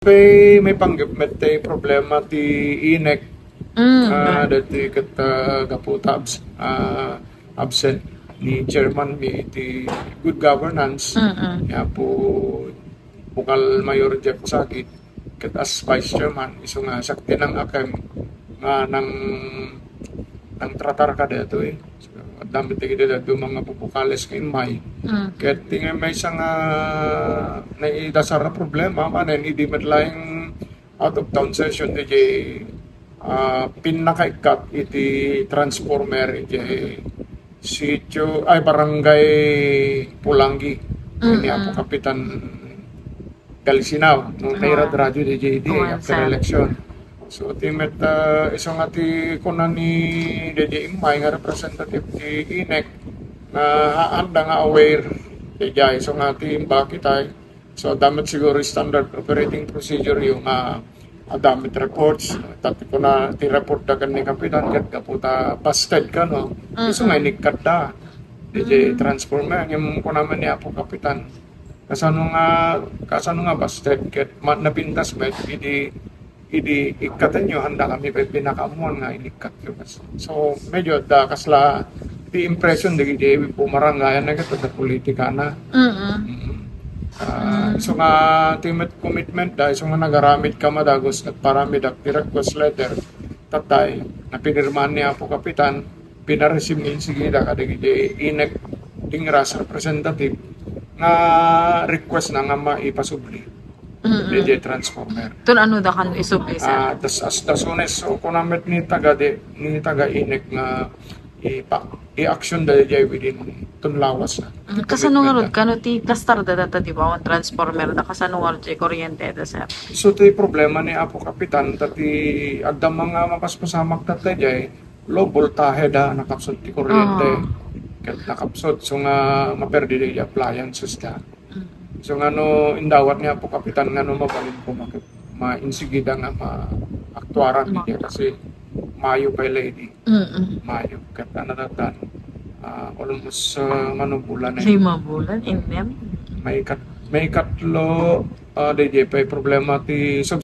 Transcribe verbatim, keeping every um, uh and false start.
May, may panggep met ti problema ti INEC. Mm, ah, dati ket, ah, gapu ta abs-, ah, absent ni chairman mi iti good governance. Mm-mm. Ni Apo Bukal Mayor Jeff Sagit, ket as vice chairman, isu nga siak ti nang-akem nga nang, nang tratar ka daytoy. So, adda met dagiti dadduma nga bubukales nga immay. Mm. Ket ti nga maysa nga naidasar a problema, manen idi met laeng out of town session, diay, ah, pinnakaikkat iti transformer, iti sitio, ay, barangay Pulanggi. Mm-mm. Ni Apo Kapitan Galsinao, no, ah, nairad-radyo diay idi after election. So, ti met, ah, isu nga ti kuna ni diay immay nga representative ti INEC, nga haanda nga aware diay, isu nga ti imbaki tay. So, adda met siguro standard operating procedure yo nga adda met reports. Tapno kuna ti report da ken ni Kapitan, ket gapu ta busted kano. Isu nga inikkat da. Diay transformer, ngem kuna man ni Apo Kapitan, kasano nga, kasano nga busted? Ket ma-, napintas met idi, idi ikkatenyo, haanda kami pay pinakaammuan nga inikkatyo. So, medyo adda kasla ti impression dagiti bumarangayan na ket adda politikana. Mm-mm. Mm. Ah, isu nga ti met commitment da, isu nga nagaramid ka madagus ket paramidak ti request letter. Tatay, napinirmaan ni Apo Kapitan, pinareceive nga insigida kadagiti INEC Dingras representative nga request na nga maipasubli. Mm-mm. Diay transformer. Ton ano da kan isubli, sir? Ah, das-, as, as soon as, so, kuna met ni taga di, ni taga INEC nga ipa-, i-action da diay within ton lawas na. Mm, kasano nga rod, kano ti plastar da data, di ba, on transformer da, kasano nga rod ti kuryente da, sir? So, ti problema ni Apo Kapitan, ta ti adda mga mapaspasamak data diay, low voltahe da, nakapsut ti kuryente. Ah. Ket nakapsut, so nga maperdi da diay appliances da. Mm. So, nga no indawat ni Apo Kapitan nga no mabalin ko, ket mainsigida nga maaktuaran diay kasi Mayo pay la idi. Mm-mm. Mayo. Ket ano datan, ah, almost, ah, mano bulan, eh. Lima bulan, innem. May kat-, may katlo, ah, diay pay problema ti